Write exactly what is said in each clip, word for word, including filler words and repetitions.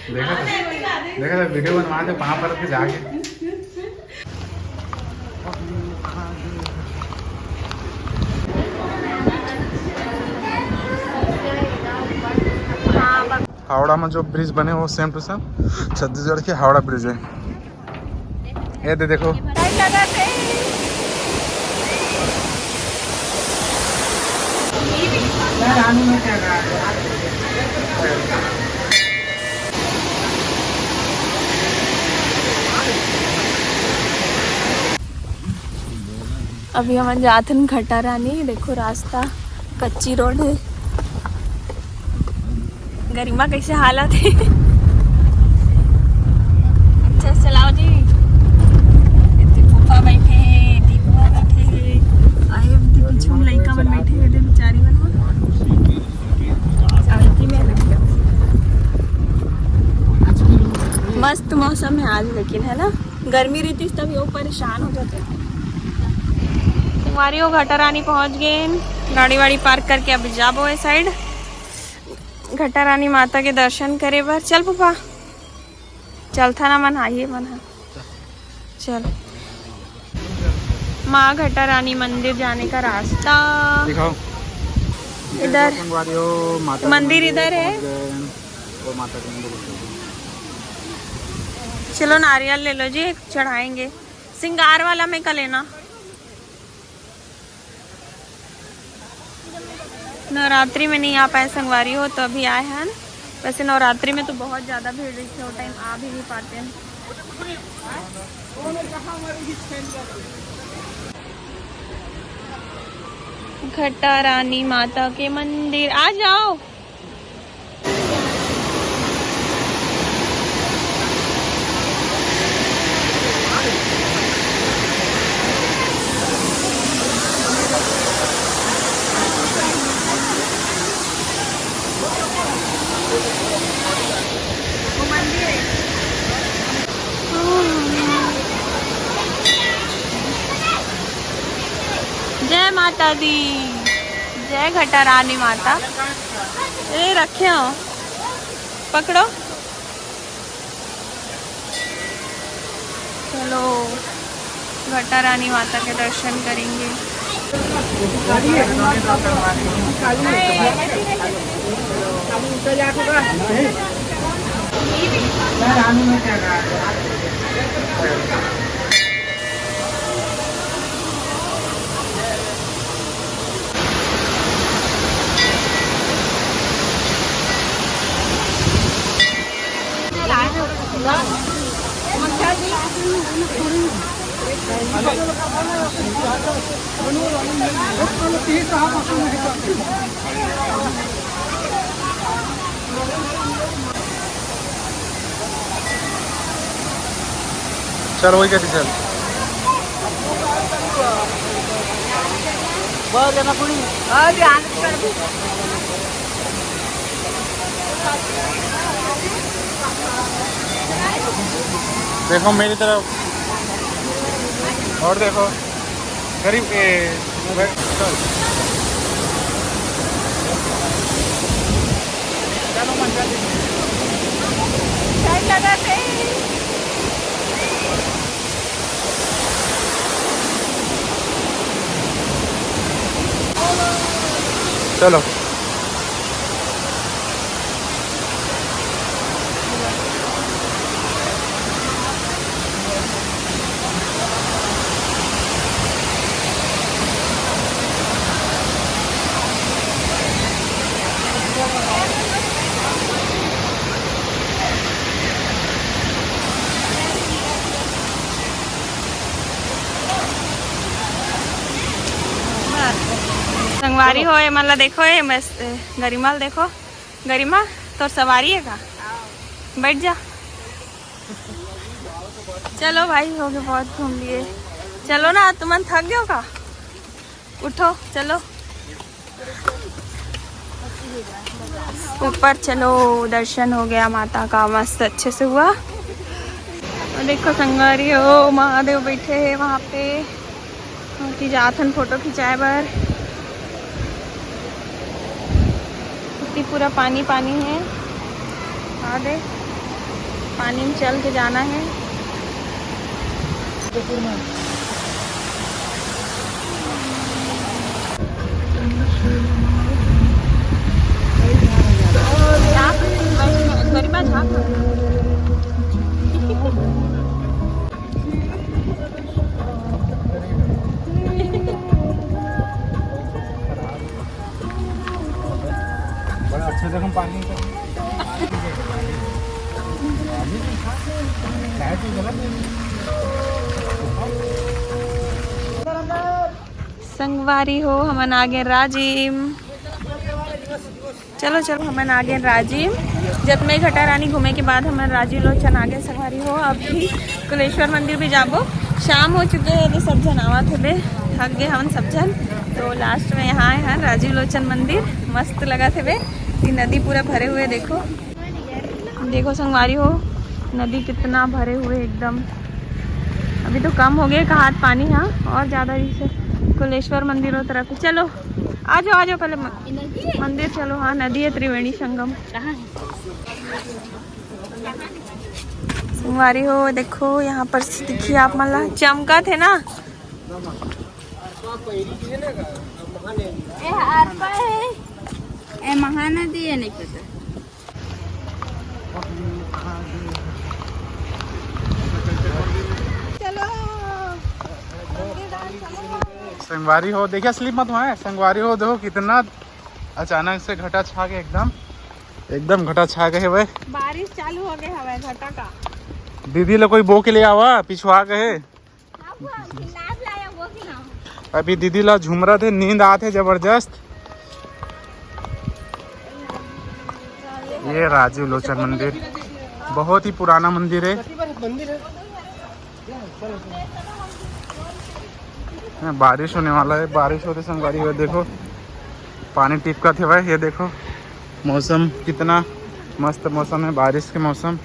देखा था, देखा था, वीडियो बनवा के पाँव परत के जाके। हावड़ा में जो ब्रिज बने, वो सेम टू सेम छत्तीसगढ़ के हावड़ा ब्रिज है। ये दे, देखो। अभी हमन जात हन घटारानी। देखो, रास्ता कच्ची रोड है। गरिमा कैसे हालत है? अच्छा, चलाओ जी। एती फूफा बैठे हे, एती बुआ बैठे हे, अउ एती पीछू में लइका मन बैठे हे, एती बिचारी मन। मस्त मौसम है आज, लेकिन, है ना, गर्मी रहितिस तब ये परेशान हो जाते। संगवारी हो, घटारानी पहुंच गए, गाड़ी वाड़ी पार्क करके अब जाबो ए साइड घटारानी माता के दर्शन करे बर। चल पापा, चलथा ना मन, आइए मन हा। चल, माँ घटारानी मंदिर जाने का रास्ता। दिखाओ। इधर संगवारी हो, माता के मंदिर मंदिर इधर है। पहुंच गए हैं। वो माता के मंदिर पहुंच गए। चलो, नारियल ले लो जी, एक चढ़ाएंगे। सिंगार वाला में का लेना? नवरात्रि में नहीं आ पाए संगवारी हो, तो अभी आए हैं। वैसे नवरात्रि में तो बहुत ज़्यादा भीड़ रहती है, वो टाइम आ भी नहीं पाते हैं। घटारानी माता के मंदिर आ जाओ। जय माता दी, जय घटारानी माता। ए, रखे हो, पकड़ो। चलो, घटारानी माता के दर्शन करेंगे। चल, वही कहती, चल। देखो मेरी तरफ, और देखो। करीब, ए, चल। चलो। संगवारी हो, ये मन ला देखो, ये मस्त गरिमा ल देखो। गरिमा, तोर सवारी है का? बैठ जा। चलो भाई, हो गए, बहुत घूम लिए। चलो ना, तुमन थक गए हो का? उठो, चलो। ऊपर चलो, दर्शन हो गया माता का, मस्त अच्छे से हुआ। और देखो संगवारी हो, महादेव बैठे हैं वहाँ पे। ओती जात हन फोटो खिंचाए बर। ओती पूरा पानी पानी है। आ, दे, पानी में चल के जाना है। बड़ा अच्छा जगह पानी का। संगवारी हो, हमन आ गे राजिम। चलो चलो, हमन आ गे राजिम। जतमे घटा रानी घूमे के बाद हमन राजिम लोचन आ गे संगवारी हो। अभी कुलेश्वर मंदिर भी जाबो। शाम हो चुके हे, सब झन आवत हेबे, थक गे हमन सब झन। तो लास्ट में यहाँ आए हैं राजिम लोचन मंदिर, मस्त लगत हेबे। ये नदी पूरा भरे हुए, देखो, देखो संगवारी हो, नदी कितना भरे हुए एकदम। अभी तो कम हो गए कहात पानी, हाँ, और ज्यादा जैसे कुलेश्वर मंदिर हो तरफ। चलो आ जाओ, आ जाओ पहले म-, मंदिर चलो। हाँ, नदी है त्रिवेणी संगम। संगवारी हो, देखो यहाँ पर से दिखी आप मन ला चमकत हे ना। ए, आरपा है। ए, महानदी है, नहीं पता। चलो। संगवारी हो, देखिए, स्लिप मत हुआ है। संगवारी हो, देखो कितना अचानक से घटा छा के एकदम, एकदम घटा छा गए भाई। बारिश चालू हो गए हवे, घटा का। दीदी ला कोई बो के ले आवा, पिछुआ गए। अभी दीदी ला झुमरा थे, नींद आते जबरदस्त। ये राजीव लोचन मंदिर, बहुत ही पुराना मंदिर है। हाँ, बारिश होने वाला है, बारिश होते संगवारी हो, देखो पानी टिपका थे भाई। ये देखो मौसम कितना मस्त मौसम है, बारिश के मौसम।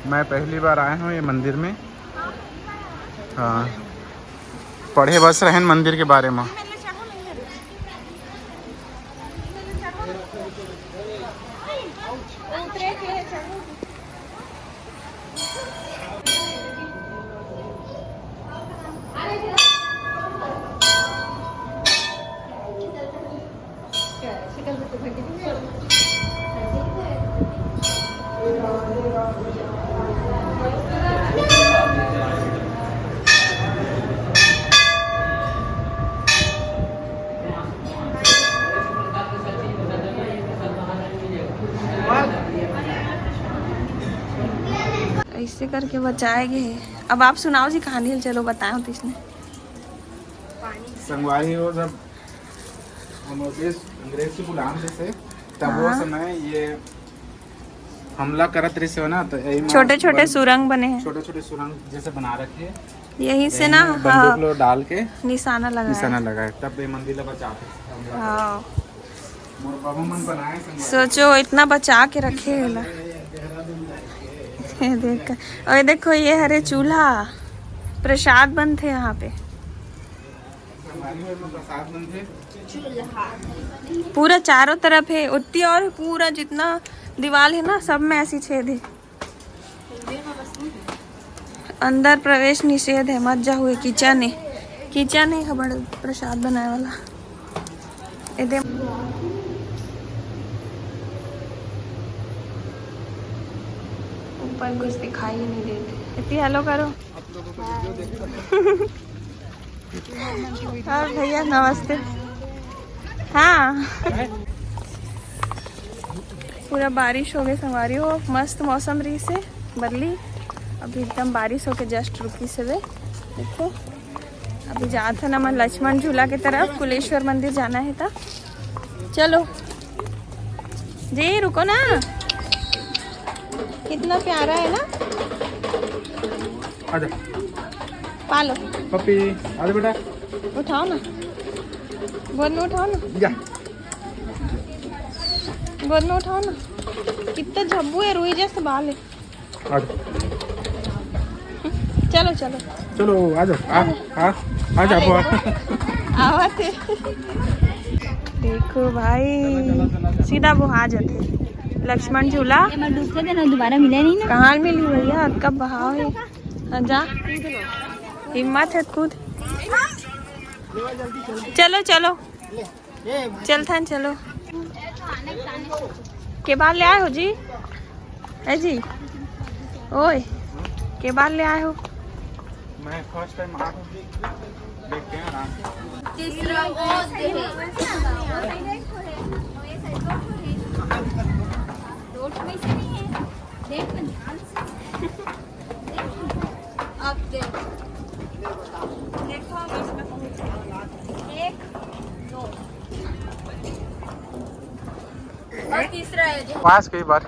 मैं पहली बार आया हूँ ये मंदिर में। हाँ, पढ़े बस रहन मंदिर के बारे में। ऐसे करके बचाए गए हे। अब आप सुनाओ जी कहानी, चलो बताओ तो इसने। संगवारी हो, जब हम अंग्रेज, अंग्रेज के गुलाम जैसे, तब वो हाँ। समय ये हमला करत रहिस हे ना, तो यही में छोटे-छोटे बन-, सुरंग बने हैं। छोटे-छोटे सुरंग जैसे बना रखे हैं। यही से यही ना, में बंदूक हाँ, लो डाल के निशाना लगाया। निशाना लगाया, तब ये मंदिर ला बचा के हमला करे। हाँ। मोर बाबू मन बनाए संगवारी। सोचो, इतना बचा के रखे हे ला। ये देख, और ये देखो, ये हरे चूल्हा, प्रसाद बनथे यहाँ पे। संगवारी हो, एमा प्रसाद बनथे। पूरा चारों तरफ है, उत्ती और पूरा जितना दीवाल है ना, सब में ऐसी छेद है। अंदर प्रवेश निषेध है, मत जाओ। ये किचन है, किचन है हमर प्रसाद बनाए वाला। एदे ऊपर कुछ दिखाई ही नहीं देते। इतनी हेलो करो। हाँ भैया, नमस्ते। हाँ, पूरा बारिश हो गए संगवारी हो, मस्त मौसम रहिस हे, बदली। अभी एकदम बारिश होके जस्ट रुकिस हे। देखो, अभी जात हे ना मन लक्ष्मण झूला के तरफ, कुलेश्वर मंदिर जाना है ता। चलो जी, रुको ना, कितना प्यारा है ना। आजा। पालो। पप्पी, आजा बेटा। उठाओ ना, गोद में उठाओ ना। जा। गोद में उठाओ ना। कितना झब्बू है, रुई जैसे बाल है। आजा। चलो, चलो। चलो, आजा। आ, आ। आ जा, बोल। आवत हे। देखो भाई, सीधा बोहा जाथे। लक्ष्मण झूला। ये मैं दूसरे दिन दोबारा मिले नहीं ना। कहाँ मिली भैया, अतका बहाव हे। हाँ, जा, हिम्मत हे कूद। चलो, चलो, चलथन, चलो। के बार ले आए हो जी? है जी? ओए, के बार ले आए हो? मैं फर्स्ट टाइम आ रहा हूँ, देखते हैं आराम से। तीसरा वो दे। रोड में से नहीं है, देख ना ध्यान से। अब देख, देखो, हम इसमें पहुंच गए। एक, दो। और तीसरा है जो पास कई बार।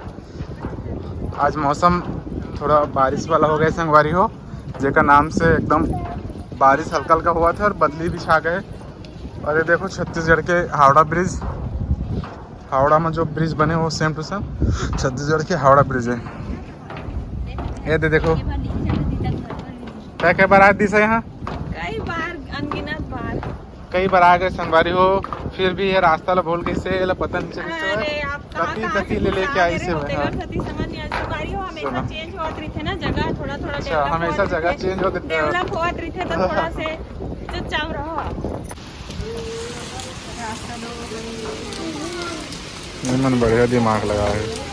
आज मौसम थोड़ा बारिश वाला हो गया संगवारी हो, जेकर नाम से एकदम बारिश हल्का हल्का होवत हे और बदली भी छा गए। और ये देखो छत्तीसगढ़ के हावड़ा ब्रिज, हावड़ा में जो ब्रिज बने वो सेम टू सेम छत्तीसगढ़ के हावड़ा ब्रिज है। ये दे देखो, क्या क्या बार आज दिस है यहाँ, कई बार, अनगिनत बार। कई बार आ गए संगवारी हो, फिर भी ये रास्ता ला भूल गई से, ये ला पता नहीं चलिस हे। अरे, आप कहाँ, कति, कहाँ कति से ले लेके घुसा आई दे से रहे हो, मैं, हाँ। तेरा सती समझ नहीं आया। संगवारी हो, हमेशा सुनो। चेंज होत रहिथे ना जगह, थोड़ा, थोड़ा अच्छा, डेवलप हमेशा होत जगह रहिथे। चेंज होत रहिथे। डेवलप होत रहिथे तो थोड़ा से चुपचाप रहो आप। ये मन बढ़िया दिमाग लगा है।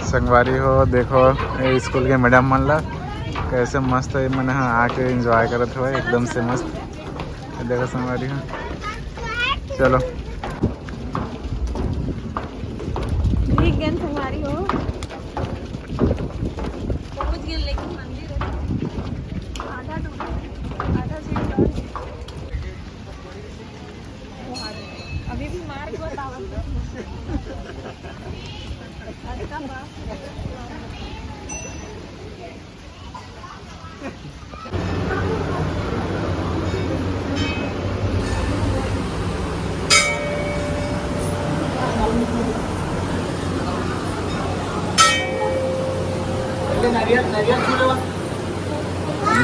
संगवारी हो, देखो, ये स्कूल के मैडम मन ला कैसे मस्त है, मन ह आके एंजॉय करत हुए एकदम से मस्त। ये देखो संगवारी हो, चलो। भीग गए संगवारी हो, पहुंच गए, लेकिन मंदिर है आधा डूबा, आधा झील बा। अभी भी मार्ग बतावत।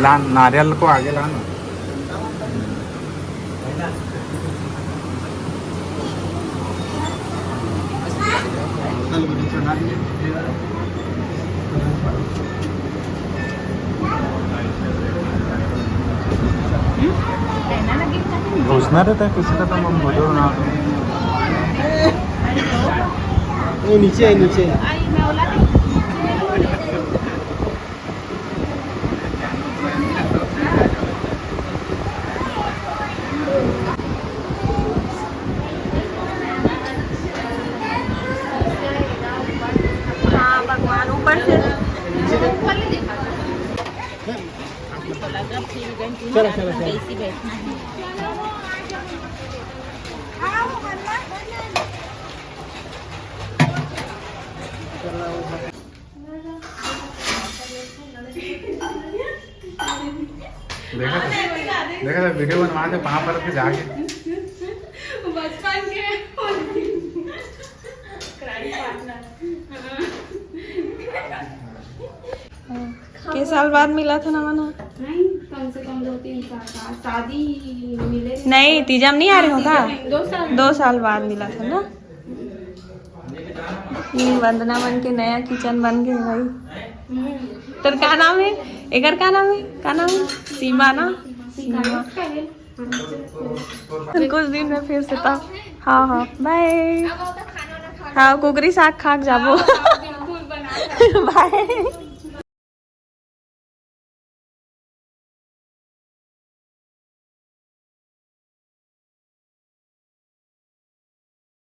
ला, नारियल को आगे ला ना। घुसना रहता है किसी का, तो हम बोलो ना। ये नीचे है, नीचे है। हाँ, भगवान ऊपर से। चलो, चलो, चलो। देखा था, देखा था, वीडियो बनवा के वहाँ पर के जाके। बचपन के। के साल बाद मिला था ना मना? नहीं, कम से कम दो तीन साल का। शादी मिले नहीं, तीजा में नहीं आ रहे हो का? दो साल। दो साल बाद मिला था ना। ये वंदना मन के नया किचन बन गए भाई। तोर का नाम है? एकर का नाम है? का नाम है? सीमा ना? सीमा। कुछ दिन में फिर से तब। हाँ, हाँ, बाय। हाँ, कुकरी साग खा के जाबो। बाय।